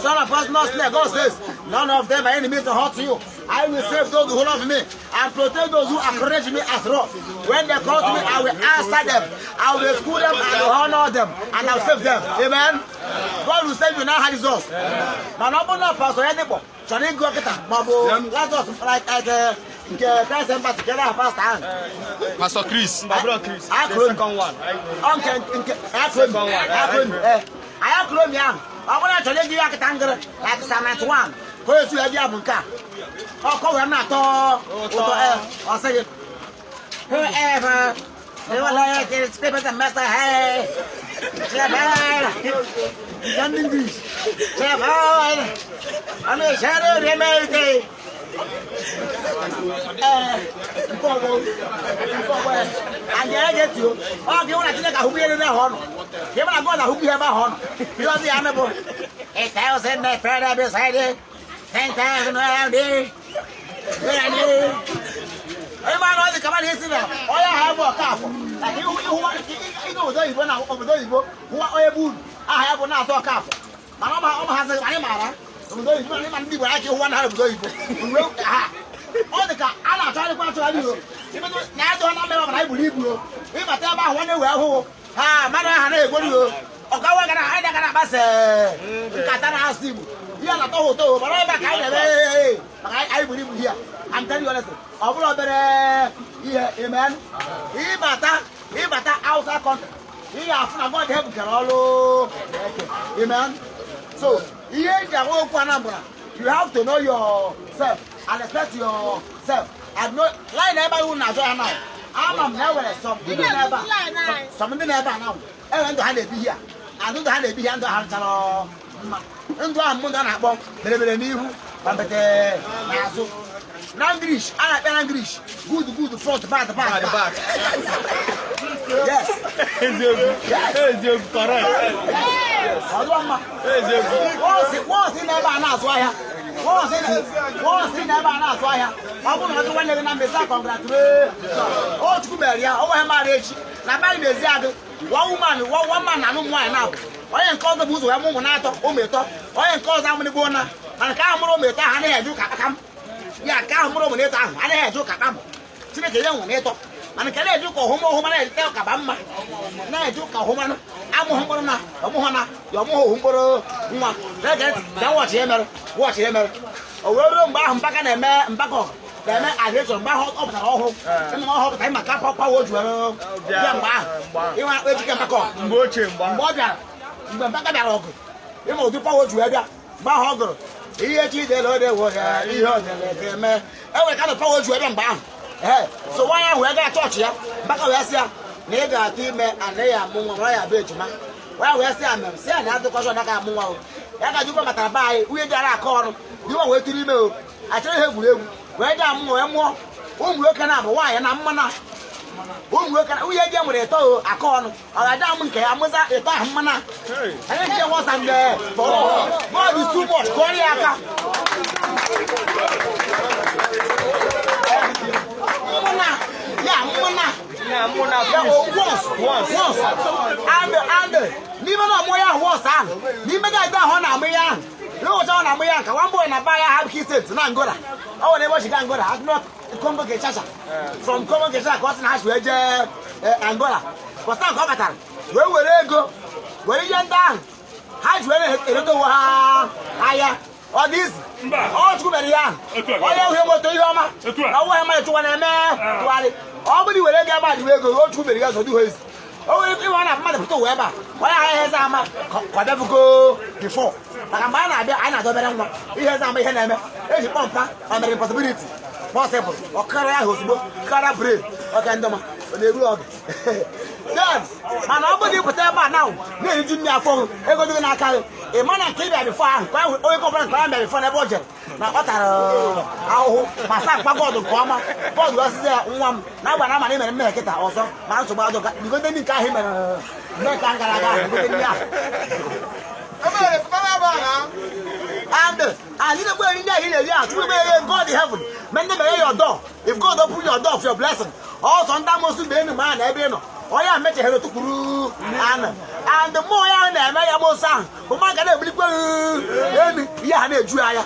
Son of us not snare. God says, none of them by any means will hurt you. I will save those who love me and protect those who acknowledge me as rock. When they call to me, I will answer them. I will rescue them and honor them, and I will save them. Amen. God will save you now, Jesus. Mana ọ bụrụ na Pastor Edikpo chọrọ ịgụ kịta maọbụ Lazarus like nke Christ Embassy kere ahụ pastor ahụ. Pastor Chris. Chris. Akromi. The second one. Ọ nke Akromi. Akromi. Eh. Anyị Akromi ahụ. Ọ bụrụ na chọrọ ịgụ ya kịta ngịrị like Psalm 91 ka o esi wee bịa bụ nke a. Ọkọ wee na-atọ ụtọ ee ọ sị gị. Whoever they will like it, spirit and master, hey. Shepherd, English. Shepherd, I'm a shadow remedy. Nke ọgbọ nke ọgbọ and ya get you ọ gị nwere Chineke ahụgbu ihe niile ahụ ọ nọ ka ị mara God ahụgbu ihe ebe ahụ ọ nọ ihe ọzọ ya bụ 1,000 may fall beside you, 10,000 around you. Onye ma na ọ dị ka mmadụ isi na onye ahụ bụ Ọkafọ like ihu ihu ịga obodo oyibo na obodo oyibo hụwa onye bụ uru aha ya bụ na-atọ Ọkafọ mana ọ ma hazi anyị maara obodo oyibo anyị ma ndị Igbo aka ịhụwa na ha obodo oyibo mgbe ha ọ dị ka a na-achọgharịkwa achọgharị o imedo na ajọ na mere ọbara anyị buru ibu o ịbata ebe ahụ nwanne wee hụ ha mmadụ aha na-egweri o ọkawa gara anyị gara akpasa nkata na asụ Igbo ihe na-atọ ha ụtọ o mana ebe a ka anyị na-eme maka anyị buru ibu here. I'm telling you honestly, ọ bụrụ obere ihe. Amen. Ịbata outside country, ihe afụ na God help kere ọlụ eke. Amen. So ihe eji agwa okwu Anambra, you have to know yourself and respect yourself and know line ebe ahụ na-azụ ya now. Ama m na enwere some ndị na-ebe a, some ndị na-ebe a now enwere ndụ ha na-ebi here and ndụ ha na-ebi here, ndụ ha rụchara mma, ndụ ahụ ndụ a na-akpọ berebere n'ihu ma mbete n'azụ. Na English a na-akpọ na English, good good front, bad bad back. Yes. Eziokwu. Yes. Eziokwu, correct. Ọ dịwa mma. Eziokwu. Once ị na-ebe a na-azụ ahịa, once ị na-ebe a na-azụ ahịa, ọ bụrụ na ọ dị nwanne gị na mbesa, congratulate o. Chukwu mere ya ọ nweghị mara echi na be anyị na-ezi agụ. One woman, one man na ụmụ nwaanyị na-abụ onye nke ọzọ bụ ụzọ wee mụ ụmụ na-atọ, ụmụ ịtọ. Onye nke ọzọ amụrịgbo na mana nke ahụ mụrụ ụmụ ịtọ ahụ anaghị eje ụka kpakam ya. Nke ahụ mụrụ ụmụ n'ịtọ ahụ anaghị eje ụka kpam. Chineke ya nwere ịtọ mana nke na-eje ụka ọhụma ọhụma na-eje ụka ba mma na-eje ụka ọhụmanụ amụghị mkpụrụ na ọmụghị na ya ọmụghị ohu mkpụrụ nwa na-ege ntị bịa wọchị ihe mere, wọchị ihe mere. O wee ruo mgbe ahụ Mbaka na-eme, Mbaka ọgụ na-eme aviation. Mgbe ahụ ọ pụtara ọhụụ ịma ọhụụ pụtara ịma ka pawa o ji were bịa mgbe ahụ ịnwa akpa ejike Mbaka ọgụ. Mgbe ochie, mgbe Mgbe ọ bịara, mgbe Mbaka bịara ọgụ, ịma ụdị pawa o ji wee bịa mgbe ahụ ọ gụrụ ihe chidele ode wo ya ihe odele ga-eme e nwere ka na pawa o ji wee bịa mgbe ahụ. Ee, so nwaanyị ahụ wee gaa chọọchị ya. Mbaka wee sị ya na ị ga-atụ ime anaghị amụ nwa nwa ya bụ ejima. Nwaanyị wee sị ya mem sị ya na adịkọsọ na aka amụ nwa o ya ka jikwa batara be anyị nwunye gara akọ ọrụ diwa wee tụrụ ime o achọrọ ihe egwuregwu wee jee amụ nwa wee mụọ ụmụ nwoke na abụ nwaanyị na mma na ụmụ nwoke na nwunye ji nwere ịtọ o akọ ọnụ ọ ga-aja amụ nke ya amụza ịtọ ahụ mma na anyị nche nwasa mgbe God is too much. Kụọrọ ya aka. Mmụna ya mmụna. Na mụ na ya o once. Once. Once and n'ime na ọmụ ya ahụ once ahụ n'ime ga ede ahụ ọ na-amụ ya ahụ n'ụbọchị ọ na-amụ ya nka one boy na ba ya ha kisет na Angola. Ọ nwere ebe ọ shiga Angola, not Congo Kinshasa, from Congo Kinshasa ka ọ sị na ha si wee jee Angola pọsta nke ọ batara wee were ego were ihe ndị ahụ ha ji were erete onwe ha ahịa. Ọ dị izi ọ Chukwu mere ihe ahụ onye uhie moto ihe ọma na ọnwa ha mmadụ chụwa na-eme tụgharị. Ọ bụrụ iwere ego ebe a jiwe ego o Chukwu mere ihe ọzọ dịghị ezi. O nwere ike ịnwe na mmadụ pụta ụwa ebe a onye agha ihe eze ama ka ọ bịabugo before maka mgbe a na-abịa anyị na-adọbere nwa ihe eze ama ihe na-eme eji kpọmpa ọ mere impossibility possible ọ kara ahụ ozugbo kara brain ọka ndọma ọ na-eru oge then. Mana ọ bụrụ na ịpụta ebe a na na-eriju nri afọ gị, ego dị gị n'aka gị, ị ma na nke ị bịa before ahụ ka onye kọbara nke ya bịa before n'ebe o jere na ọ tara ahụhụ ma saa mkpa God nke ọma. God gọzizi ya nwa m na agba na ama na ị mere mmehie kịta ọzọ ma nsogbu adọ bigote ndị nke ahụ ị mere mgbe nke ahụ gara aga bigote ndị ahụ and anyị na-ekpe eri ndị ahụ ị na-eri ahụ. Chukwu ekpere God in heaven ma ndị mere your door. If God open your door of your blessing ọsọ ndị amosu mgbe enu ma na ebe ị nọ onye ahụ mecheghere tụkwuru anụ and mmụọ ya ahụ na-eme ya amosu ahụ bụ mmadụ ga na-ebulikwe elu. Ihe ha na-eju ya anya,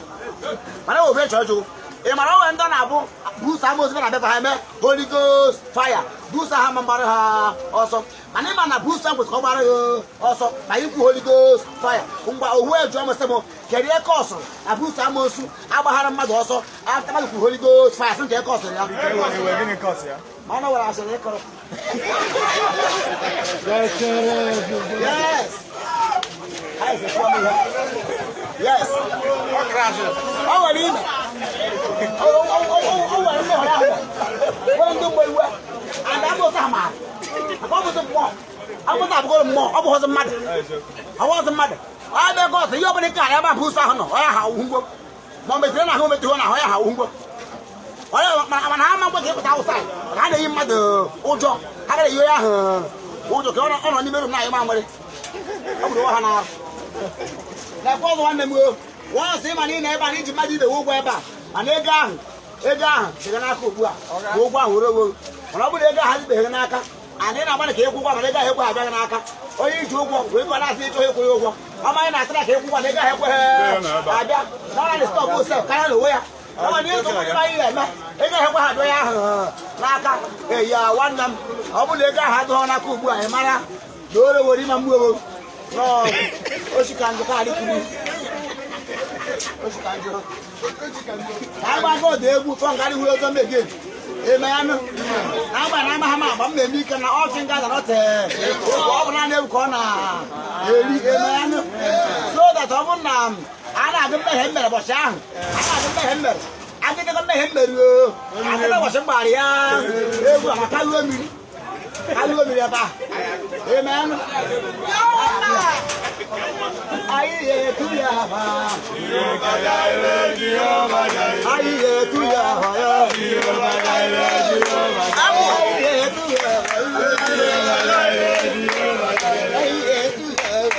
mana ofe chọrọ jụ. Ị mara onwe ndị ọ na-abụ busa amosu na abịa ha eme Holy Ghost fire, busa ha ma mgbara ha ọsọ. Mana ịma na busa kwesịrị ka ọ gbara ha ọsọ ma ikwu Holy Ghost fire. Ngwa, owu eju ọmasị m, kedu ihe kọsụrụ na busa amosu agbaghara mmadụ ọsọ after mmadụ kwuru Holy Ghost fire? Sị nke kọsụrụ ya. Gịnị kọsụ ya? Mana ọ nwere asịrị ịkọrọ. Yes. Yes. Ọ nwere ime. O nwere ndị hụrụ ahụ. Nwere ndị mgbe iwe. And amụsụ ha maara. Maka ọ bụzi mmụọ. Amụsụ abụgoro mmụọ, ọ bụghịzi mmadụ. Ọ bụghịzi mmadụ. Ọ bụ ego ọsọ, ihe ọbụla ike ghara ebe a bụ ụsọ ahụ nọ, ọ ya ha ngwo. Ma ọ metere na ahụ metụrụ na ahụ ya ha ngwo. Mana ha ama mgbe ka ịpụta outside. Maka ha na-eyi mmadụ ụjọ. Ha gara eyi onye ahụ ụjọ ka ọ nọ n'ime room na-ayọ mamịrị. Ọ bụrụ ha na-arụ. Na-ekwe ọzọ, nwanne m o. Wọ́n sị ma na ị na ebe a na iji mmadụ ibe ụgwọ ebe a, mana ego ahụ dị gị n'aka ugbu a bụ ụgwọ ahụ were owo. Mana ọ bụrụ ego ahụ adịbeghị n'aka, ana ị na-agbalị ka ịkwụ ụgwọ, mana ego ahụ ekweghị abịa gị n'aka, onye iji ụgwọ wee gwa na-asị ịchọ ịkwụ ya ụgwọ, ọ maghị na atịra ka ịkwụ ụgwọ na ego ahụ ekweghị abịa na ọ na stop sef karịa na onwe ya. Ọ na ịzụ ụgwọ anyị ga-eme ego ahụ ekweghị abịa ya ahụ n'aka eyi ya. Nwanne m, ọ bụrụ na ego ahụ adịghị n'aka ugbu a, ị mara na o rewere ịma mgbu ewo oshika njọ ka adịkiri oshika njọ ka agba God egwu fọ nga adịghị ụzọ mmeghe eme ya nụ na agba na ama ha ma agba m na-eme ike na ọchị nga na ọtị ọ bụ naanị egwu ka ọ na-eri eme ya nụ, so that ọ bụrụ na a na-agụ mmehie m mere ụbọchị ahụ, a na-agụ mmehie m mere, agịdịgo mmehie m mere o agịdị ụbọchị m gbara ya egwu a, ma kaluo mmiri, kaluo mmiri ebe ahụ. Amen. Anyị etu ya ha. Anyị etu ya ha ya. Anyị etu ya ha. Anyị etu ya ha.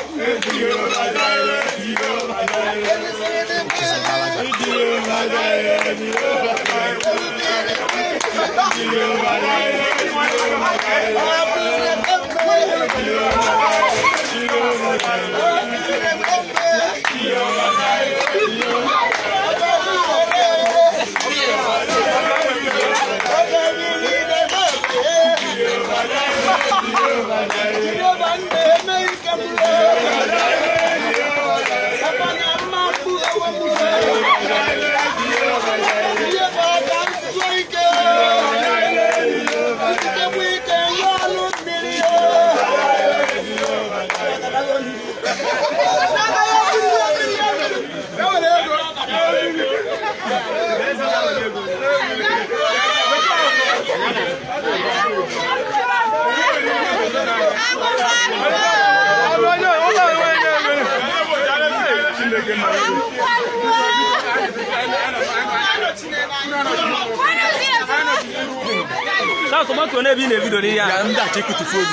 Sa tomato n'ebe ị na-ebido n'ihe a. Ndị achọ ikutu phone.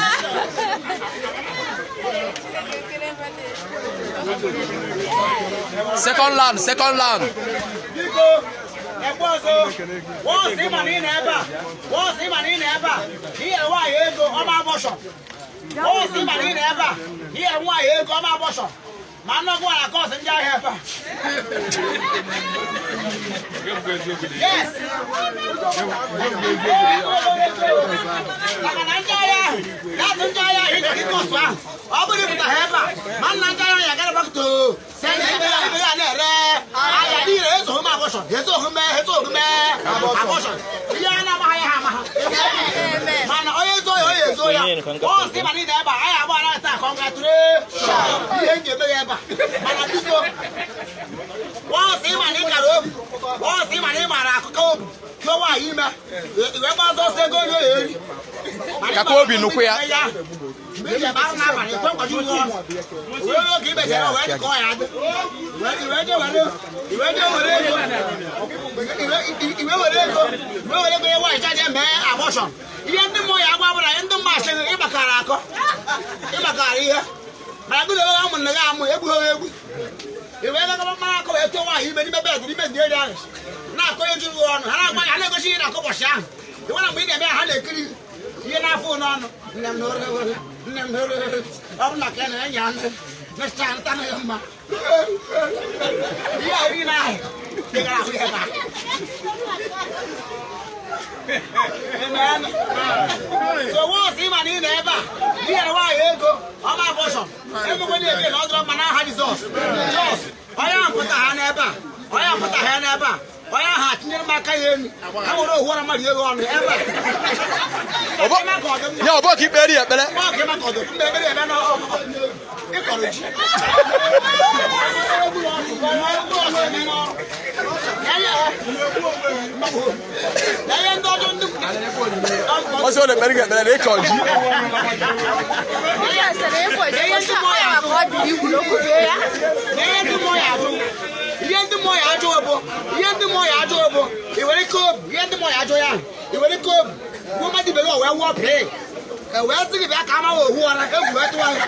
Second round, second round. Biko, ekwe ọzọ, wọ́n sị ma na ị na ebe a, wọ́n sị ma na ị na ebe a, ihe nwaanyị ego ọma abortion. Wọ́n sị ma na ị na ebe a, ihe nwaanyị ego ọma abortion. Ma nnọgụ ala kọọsụ ndị ahịa ebe a. Yes. Maka na ndị ahịa ahụ, ya tụ ndị ahịa ahụ ịjọ gị kọọsụ ahụ. Ọ bụrụ ịpụta ha ebe a, ma nna ndị ahịa ya gara back to send ebe ya ebe ya na-ere ahịa n'ihi na ezoghị m abortion, ezoghị m, ezoghị m abortion. Ihe a na-amaghị ha ama ha. Mana onye ezo ya, onye ezo ya. Ọ sị ma niile ebe a, anyị agba ara taa, congratulation. Ihe m ga-eme ya ebe a. Mana biko, wọ́n sị ma na ị kara obi, wọ́n sị ma na ị mara akụkọ obi, tụọ nwaanyị ime, iwe gbazọ ọsọ ego onye oyi eri. Kakwa obi nụkwu ya. Mgbe iji ebe ahụ n'abalị, ekwe nkwado iwe ọnụ. Wee n'oge imechara wee dị ka ọ ya dị. Iwe je were, iwe je were ego. Iwe were ego, iwe were ego ya nwaanyị chaje mee abortion. Ihe ndị mmụọ ya agwa bụla ndị mma asịghị ịgbakara akọ. Ịgbakara ihe. Mana gị na onwe amụ nna gị amụ egbughị egbu. Iwe ego mara akọ wee tụọ nwaanyị ime n'ime bed n'ime ndị eri ahụ. Na-akọ onye juru ọnụ, ha na-agwa ha na-egosi ihe na-akọ ụbọchị ahụ. Iwe na mgbe ị na-eme ya, ha na-ekiri ihe na-afụ n'ọnụ. Nne m n'oru, nne m n'oru, ọ bụ maka ya na enyi anụ mechaa nta na ya mma. Ị gara ahụ ya ebe a. Amen. So once ị ma na ị nọ ebe a, ị nyere nwaanyị ego, ọma abortion. Emekwe na-ebe na ọ dọrọ mma n'aha Jizọs. Jos, onye ahụ pụta ha n'ebe a, onye ahụ pụta ha n'ebe a, onye ahụ atinyere m aka ya elu, ha were ohu na mmadụ ego ọnụ ebe a. Ịma ka ọ dị mma. Ya ọ bụ ka ikpere ya ekpere. Mma ka ịma ka ọ dị mma ebere ebe na ịkọrọ ji. Ihe ndị ọjọọ ndị Ọ sị ọ na-ekpere gị ekpere na ịkọ ji. Ihe ndị mmụọ ya ajụ, ihe ndị mmụọ ya ajụ bụ ihe ndị mmụọ ya ajụ bụ i were ike obu, ihe ndị mmụọ ya ajụ ya ahụ i were ike obu gbuo mmadụ ibe gị, o wee wụọ pịrị e wee sị gị bịa ka amaghị ohu ọra egwu wee tụwa gị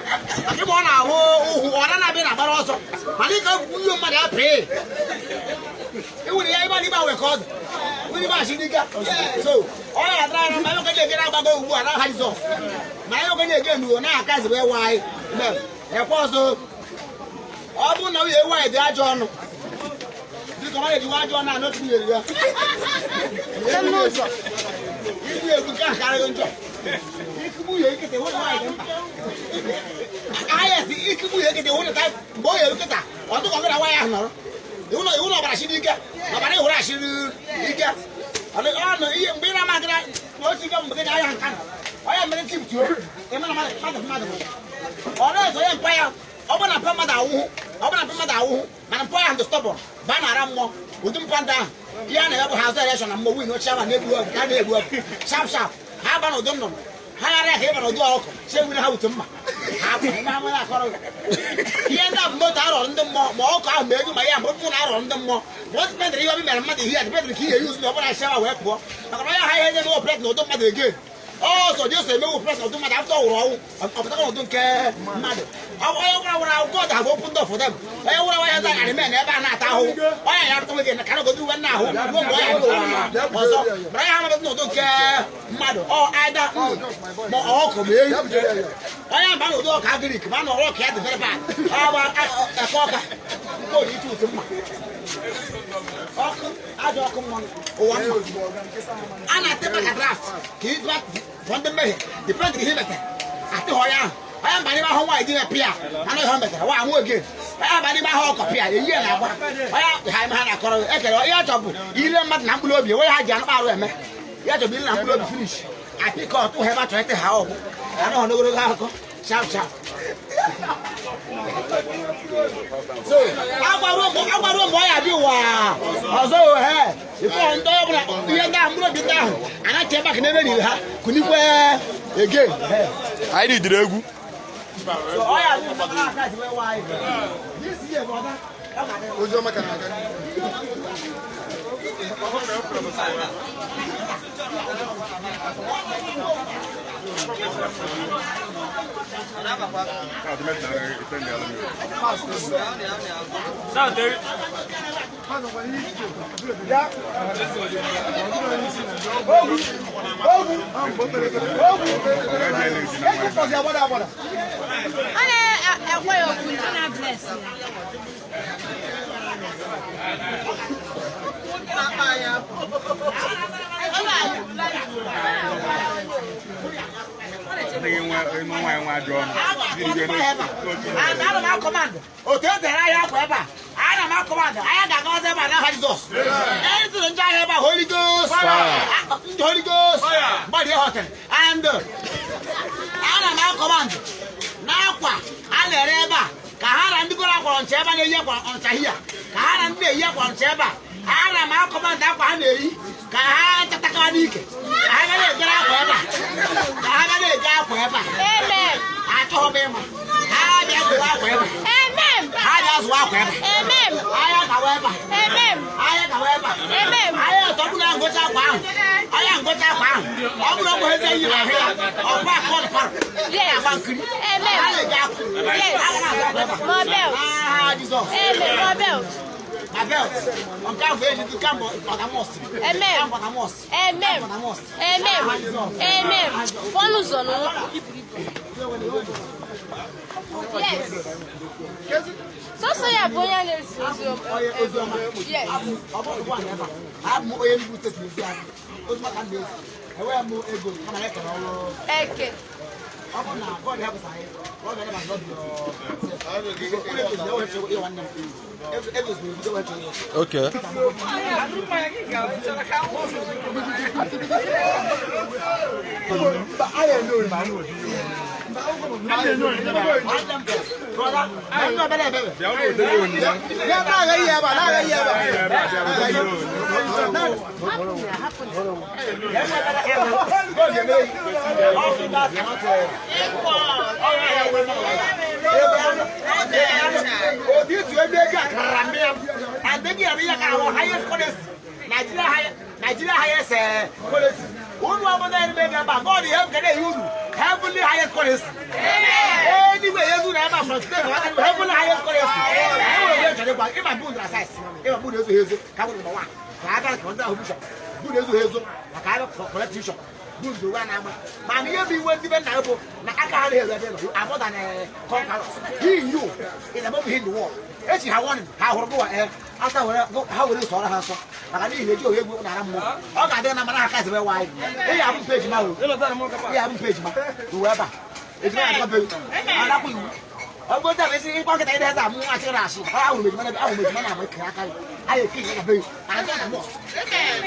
maka ịma ọ na-ahụ ohu ọra na-abịa na-agbara ọsọ, mana ike obu ihe mmadụ ya pịrị iwere ya ịgba n'igba wee ka ọ dị were ịgba achị n'ike. So ọ ya adara anya ma ebe na-ege na-agbago ugbu a n'aha Jizọs, ma ebe na-ege n'uwe na-aka zi wee waa anyị ekwe ọzọ. Ọ bụrụ na nwunye nwaanyị dị ajọ ọnụ, dịka ọ na-ejiwa ajọ ọnụ anọ tinyere ya igbu egbu nke ahụ karịrị njọ. Ikugbu ya ekete nwunye nwaanyị dị mkpa ahịa esi ikugbu ya ekete nwunye ta mgbe ọ ya eketa ọ dịka ọ gị na nwaanyị ahụ nọrọ iwu na ọbara shiri ike na ọbara ịhụrụ ashiri ike ọnụ ihe mgbe ị na-ama gị na otu ike mgbe gị na ahịa nka onye mere ntị tuo ịmara mmadụ mmadụ ọ na-eso onye mpa ya. Ọ bụ na mpa mmadụ awụhụ, ọ bụ na mpa mmadụ awụhụ, mana mpa ya ndụ stọbọn ba na-ara mmụọ ụdị mpa ndị ahụ ihe a na-eme bụ ha azụ elekshọn na mmụọ win oche ama na-egbu ọgụ ka a na-egbu ọgụ shap shap ha ba n'ụdị nnụnụ ha ghara ya ka ịba n'ụdị ọkụkọ chi ewure ha wute mma ha bụ ihe ha nwere akọrọ gị. Ihe ndị a bụ moto arọrọ ndị mmụọ ma ọkụ ahụ ma ego ma ya mgbe mụ na arọrọ ndị mmụọ ma ọ dịpendịrị ihe obi mere mmadụ ihe ya dịpendịrị ka ihe yuzu na ọ bụla shawa wee pụọ maka na onye ha ihe na-eme opret na ụdị mmadụ ege ọsọ Jesu emewo opret na ụdị mmadụ afọ nwụrụ ọnwụ ọpụtakwa n'ụdị nke mmadụ. Onye nwụrụ anwụrụ ahụ God have opened door for them. Onye nwụrụ anwụ ya zara remain ebe a na-ata ahụhụ onye ya arụta nwoke ka nọgodo uwe nna ahụ ruo mgbe onye ọzọ mara ya amaghị n'ụdị nke mmadụ ọ aida ma ọkụ ma ehi onye aba n'ụdị ọka agrik ma na ọka ya dị very bad ọgba eke ọka nke ori ite ụtụ mma ọkụ ajọ ọkụ mmanụ ụwa mma a na-ate maka draft ka ịdụ fọ ndị mmehie depend ihe metara atịghọ ya ahụ onye mba n'ime ahụ nwaanyị dị na pịa anụ ihe o metara wa anwụ oge onye mba n'ime ahụ ọkọ pịa eyi ya na-agba onye ha ime ha na-akọrọ ekere ihe ọ chọbụ ire mmadụ na mkpụrụ obi enweghị ha ji anụ arụ eme ya chọbụ ire na mkpụrụ obi finish apịkọ ọtụ ha ebe a chọrọ ite ha ọgwụ anụ ha n'ogologo akụkọ sharp sharp. So agbaruo mgbe ọ ya dị ụwa ọzọ ohe ife ndị ọbụla ihe ndị ahụ mkpụrụ obi ndị ahụ anaghị ebe aka n'ebe niile ha kunikwe ege. Anyị nidiri egwu. So ọ ya dị mma na aka zi wee waa anyị. This year, brother, ọ ga-adị. Oziọma ka na-aga. Ọ na-ekwe ya okwu na bless ya. Ana m akọmand otu e tere ahịa akwa ebe a, ana m akọmand ahịa ga-aga ọzọ ebe a n'aha Jizọs. E tụrụ ndị ahịa ebe a Holy Ghost, ndị Holy Ghost gbarie hotel and ana m akọmand n'akwa a na-ere ebe a ka ha na ndị goro akwa ọncha ebe a na-eyi akwa ọncha hia ka ha na ndị na-eyi akwa ọncha ebe a, ana m akọmand akwa ha na-eyi ka ha nchatakwa n'ike ka ha ga na-egere akwa ebe a, ka ha ga na-ege akwa ebe a. Amen. Achọghị m ịma ha bịa zụwa akwa ebe a. Amen. Ha bịa zụwa akwa ebe a. Amen. Ahịa gawa ebe a. Amen. Ahịa gawa ebe a. Amen. Ahịa ọtọ bụrụ na ngụcha akwa ahụ, ahịa ngụcha akwa ahụ, ọ bụrụ ọgwụ eze yi ahụ ya ọkwa akọ dịkwara Yes. agba nkiri. Amen. Ha na-eji akwa. Yes. Ha ga na-azụ akwa ebe a. More belt. Aha Jizọs. Amen. More belt. Ma belt nke ahụ eji nke mbụ ọdamọst. Amen. Nke mbụ ọdamọst. Amen. Amen. Amen. Fọnụ ụzọ nụ. Yes. Sọsọ ya bụ onye na-ezi ozi Onye ozi ọma. Yes. Ọ bụrụ ugbu a na ebe a, abụ m onye Enugu steeti na-ezi ahụ. Ozi maka m na-ezi. Enweghị m ego kama ya kere ọrụ. Eke. Ọ bụrụ na God help us anyị, God help us love yourself. Ego ezi na ewe nwanne m. Ego ezi na ebido wee chọrọ ya. Okay. Nigeria highest currency. Unu ọbụla ebe ga-aba God help ga na-eyi unu heavenly highest currency. Anyway, yezu na ebe from state heavenly highest currency. Enwere onye chọrọ ịgwa ịma bụ na size ịma bụ na ezu ezu ka bụ number 1 ka aka ka ndị ahụ bishop bụ na ezu ezu maka aka correct bishop bụ ndị ụwa na-agba mana ihe bụ iwe ndị be nna ya bụ na aka ha na-eru ebe nọ you are more than conquerors. He you is above him the world. Echi ha warning ha hụrụ gụwa asa were ha were sọrọ ha nsọ maka n'ihi na eji ohe egwu nara mmụọ ọ ga-adị na mara ha ka ezi wee ihe abụ peji ma o ihe abụ peji ma uwe ebe a ejima ya adịkwa peji anakwa iwu ọ bụ otu a esi ịkpọ nkịta ịdị eze amụ nwa achịrị asị ọ ahụrụ ejima na ahụrụ ejima na ama ekere aka ya anyị ekiri ya be mana ndị na mọs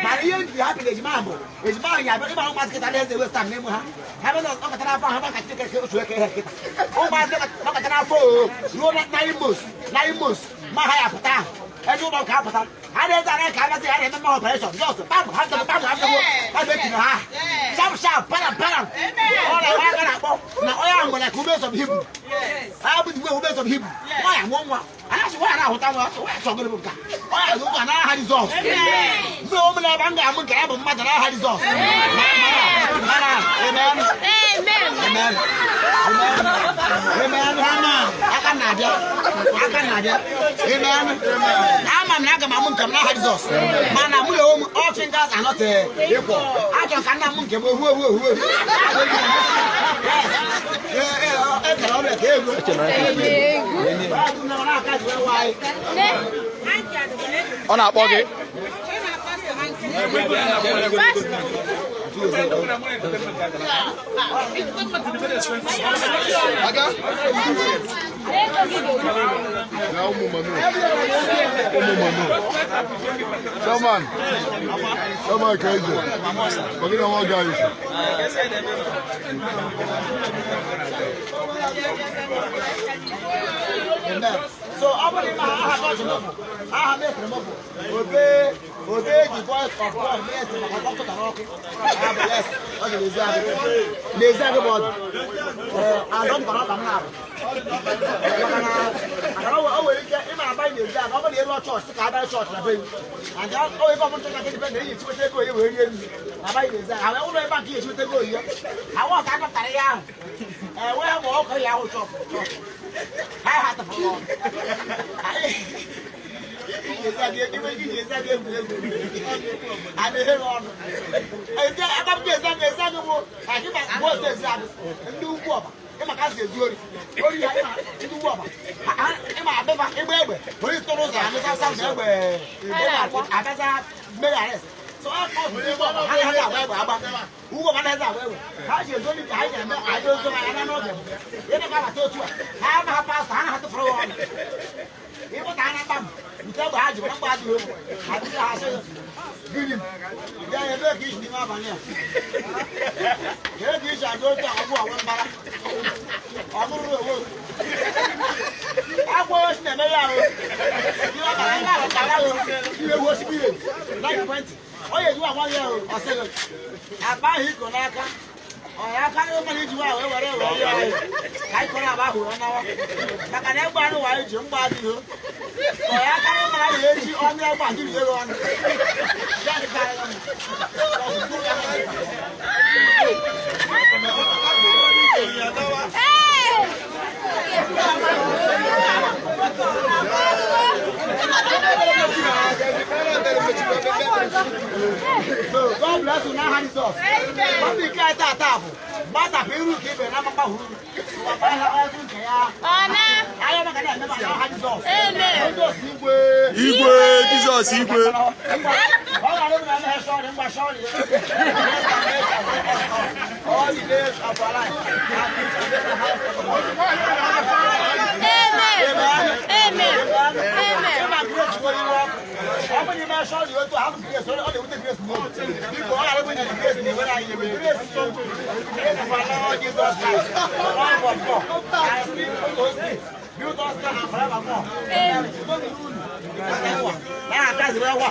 mana ihe ndị ha pịrị ejima ahụ bụ ejima ahụ ya abịa ịgba ụmụazị kịta na-eze westa n'ime ha ha bịa ọkọtara afọ ahụ maka Chineke otu eke ihe nkịta ụmụazị ọkọtara afọ o ruo 9 months ma ha ya pụta ahụ ẹni wọn kà á pàtà àdé ẹsẹ àdé kà á bá sẹ àdé mẹmẹ operation just pam hàn pam hàn pam ekiri ha sharp sharp param param ọrẹ ọyà kàrà kpọ na ọyà nwere ka ube sọm Hibru ọyà bụ igwe ube sọm Hibru ọyà nwụọ nwa anasị ọyà na-ahụta nwa ọyà chọgịrị bụ nka ọyà dị ụka n'aha Jizọs mgbe o mere ebe m ga-amụ nke ya bụ mmadụ n'aha Jizọs mana amen Amen. amen amen amen aka na-abịa aka na-abịa amen ama m na aga m amụ nke m n'aha Jizọs mana mụ na onwe m all fingers are not equal achọrọ ka nna m nke m ohu ohu ohu ohu ekere ọrụ eke ego Ne. Ọ na-akpọ gị. Pastor. Aga. Ego gị ga-eru. Na ụmụ manu. Ụmụ manu. Chairman. Chairman ka ije. Ọ gị na nwa ga isi. Amen. So ọ bụrụ na aha chọọchị m bụ aha mefere m bụ obey the voice of God ministry maka ọkụ tara ọkụ. Yes, ọ dị n'ezi agụ. N'ezi agụ bụ ọdụ. Adọ dịkwa n'ọkpa m na-abụ. Maka na o nwere ike ịma aba n'ezi agụ ọ bụrụ na ịlụọ chọọchị ka abịa chọọchị na be gị. And ọ nwere ike ọ bụrụ chọọchị na be na eyi echiweta ego oyi wee rie nri na aba n'ezi agụ. Ha wee ụlọ ebe a nke echiweta ego oyi ya. Ha wọsọ adọtara ya ahụ. Enweghị ma ọkụ ya ahụ chọọchị. Ha ha tụfụrụ ọnụ. Ndị ugwu ọba ịma ka si ezu ori ori ya ịma ndị ugwu ọba ịma abịba ịgba egbe polisi tụrụ ụzọ amịsa sa egbe abịaza mere arrest so ọ kọ ugwu ọba ha na-agba egbe agba ugwu ọba na-eze agba egbe ha ji ezu ori ka ha ji eme aja ozu ha ya n'oge bụ ịna ka abata otu a ha ama ha pastọ ha na-ha tụfụrụ ha ọnụ ịpụta ha na mkpa m nke egbe ha ji mana mgbe adịghị egwu adịghị ha asị gịnị ya ebe ka isi n'ime abalị a ka ebe isi aja otu a ọ bụ ọnwe mbara ọ bụrụ onwe agwọ osi na-eme ya ahụ ihe ọ bara ndị ahụ kara ahụ ihe ewu osi mmiri na ekwentị ọ ya ejiwa nwa ya ahụ ọ sịghị akpa ahụ iko n'aka ọ ya aka na ụmụ iji nwa wee were wee ya ahụ ka anyị kọrọ agba ahụ nawa maka na egbe anụ wa ji mgba adịghị ọ ya aka na ụmụ ahụ eji ọnụ egbe adịghị ego ọnụ ya dịkarịrị m. Ee! So God bless you n'aha Jizọs. Ọ bụ ike anyị taata bụ gbasapụ iru ka ibe na mgbahuru. Ụwa nke ya. Ọ na. Anyị Anyị ọma ga na-eme ma n'aha Jizọs. Amen. Jizọs igwe. Igwe Jizọs igwe. Ọ ga-adị m na emeghe sọrị ngwa sọrị. All the days of our life. Amen. Amen. Amen. Ịma grace nwere iwe ọkụ. Ọ bụrụ na ime sọrị otu ahụ grace, ọ na-ewute grace n'obi. Biko, ọ ga-adị m na grace na-ewere anyị ebe. Grace, grace of our Lord Jesus Christ, the love of God, and the spirit of the Holy Spirit, be with us now and forevermore. Amen. Na-akazi wee wa.